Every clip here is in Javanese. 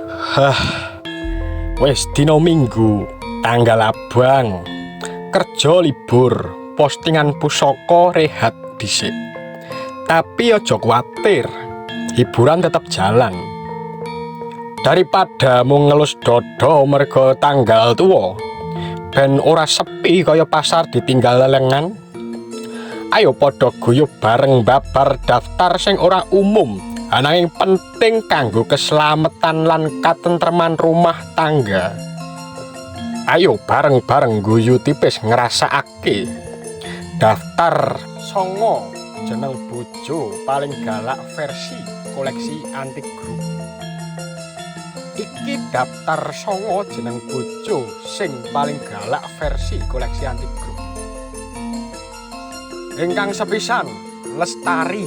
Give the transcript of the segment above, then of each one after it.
Hah, wis dina Minggu, tanggal abang. Kerja libur, postingan pusaka rehat dhisik. Tapi aja kuwatir, hiburan tetep jalan. Daripada mung ngelus dada merga tanggal tuwa, ben ora sepi kaya pasar ditinggal lelengan. Ayo padha guyub bareng babar daftar sing ora umum, ananging penting kanggo keselamatan lan katentreman rumah tangga. Ayo bareng-bareng guyu tipis ngrasakake daftar 9 jeneng bojo paling galak versi koleksi Antik Group. Iki daftar 9 jeneng bojo sing paling galak versi koleksi Antik Group. Ingkang sepisan, Lestari.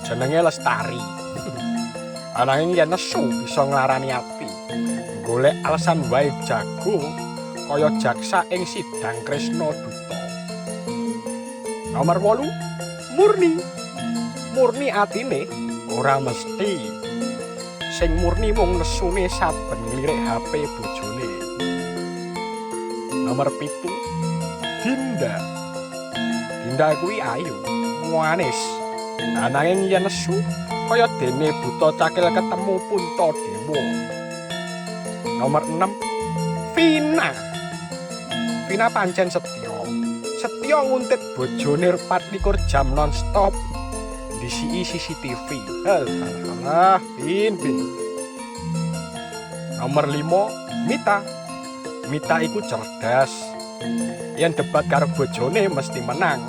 Jenenge Lestari. Ananging yen nesu bisa nglarani ati. Golek alasan wae jago kaya jaksa ing sidang Kresna Duta. Nomor 8, Murni. Murni atine ora mesti. Sing murni mung nesune saben nglirik HP bojone. Nomor 7, Dinda. Dinda kuwi ayu, manis. Ananging yen nesu kaya dene buta cakil ketemu Puntadewa. Nomor 6, Vina. Vina pancen setya. Setya nguntit bojone 24 jam nonstop. Disiki CCTV. Halah, Vin, Vin. Nomor 5, Mita. Mita iku cerdas. Yen debat karo bojone mesti menang.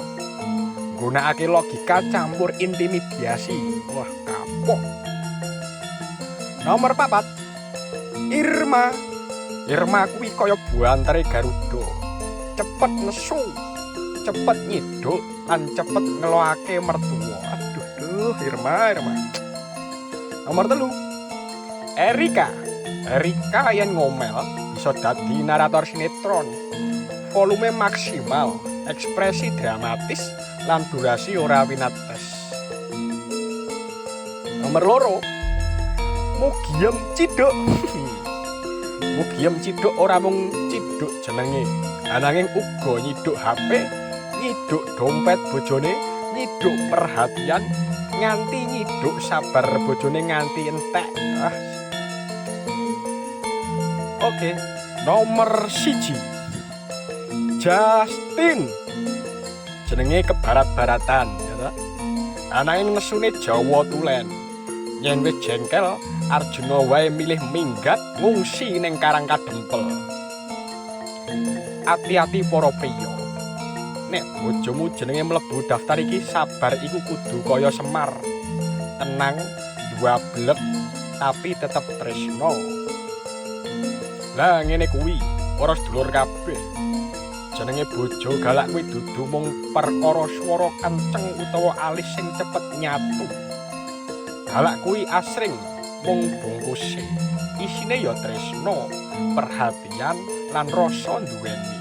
Nggunakake logika campur intimidasi. Wah, kapok. Nomor 4, Irma. Irma kuwi kaya buantere Garuda. Cepet nesu, cepet nyiduk, lan cepet ngelokake mertua. Aduh, duh, Irma, Irma. Nomor 3, Erika. Erika yen ngomel bisa dadi narator sinetron. Volume maksimal, ekspresi dramatis, lan durasi ora winates. Nomor 2, Mugiem Ciduk. Mugiem Ciduk ora mung ciduk jenenge, ananging uga nyiduk HP, nyiduk dompet bojone, nyiduk perhatian, nganti nyiduk sabar bojone nganti entek. Ah. Oke, nomor 1. Justin. Jenenge kebarat-baratan, ya toh? Ananging nesune Jawa tulen. Yen wis jengkel, Arjuna wae milih minggat ngungsi ning Karang Kadempel. Ati-ati para priya. Nek bojomu jenenge mlebu daftar iki, sabar iku kudu kaya Semar. Tenang, ndwablek, tapi tetep tresno. Lah ngene kuwi, para sedulur kabeh. Jenenge bojo galak kuwi dudu mung perkara swara kenceng utawa alis sing cepet nyatu. Galak kuwi asring mung bungkuse. Isine ya tresno, perhatian lan rasa nduweni.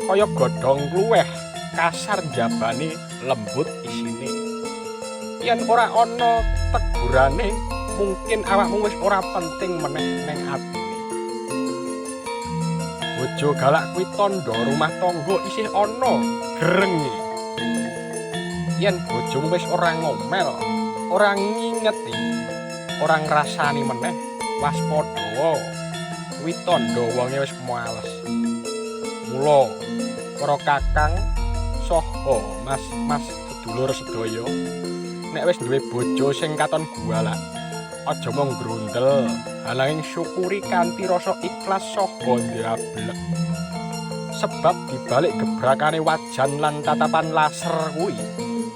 Kaya godhong kluweh, kasar njabane, lembut isine. Yen ora ana tegurane, mungkin awakmu wis ora penting meneh neng atine. Bojo galak kuwi tandha rumah tangga isih ana grenge. Yen bojomu wis ora ngomel, ora ngingeti, ora ngrasani meneh, waspada. Kuwi tandha wonge wis males. Mula para kakang saha mas-mas sedulur sedaya, nek wis duwe bojo sing katon gualak, aja mung grundel, ananging syukuri kanthi rasa ikhlas saha ndablek. Sebab dibalik gebrakane wajan lan tatapan laser kuwi,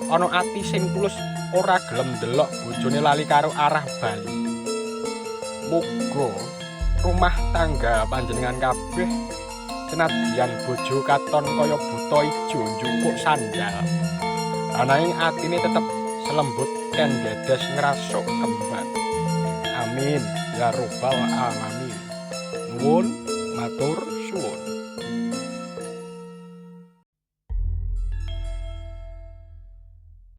ana ati sing tulus ora gelem ndelok bojone lali karo arah bali. Muga rumah tangga panjenengan kabeh senadyan bojo katon kaya buta ijo njupuk sandal, ananging atine tetep selembut ken dedes ngrasuk kembang. Amin ya robbal alamin. Nuwun matur suwun.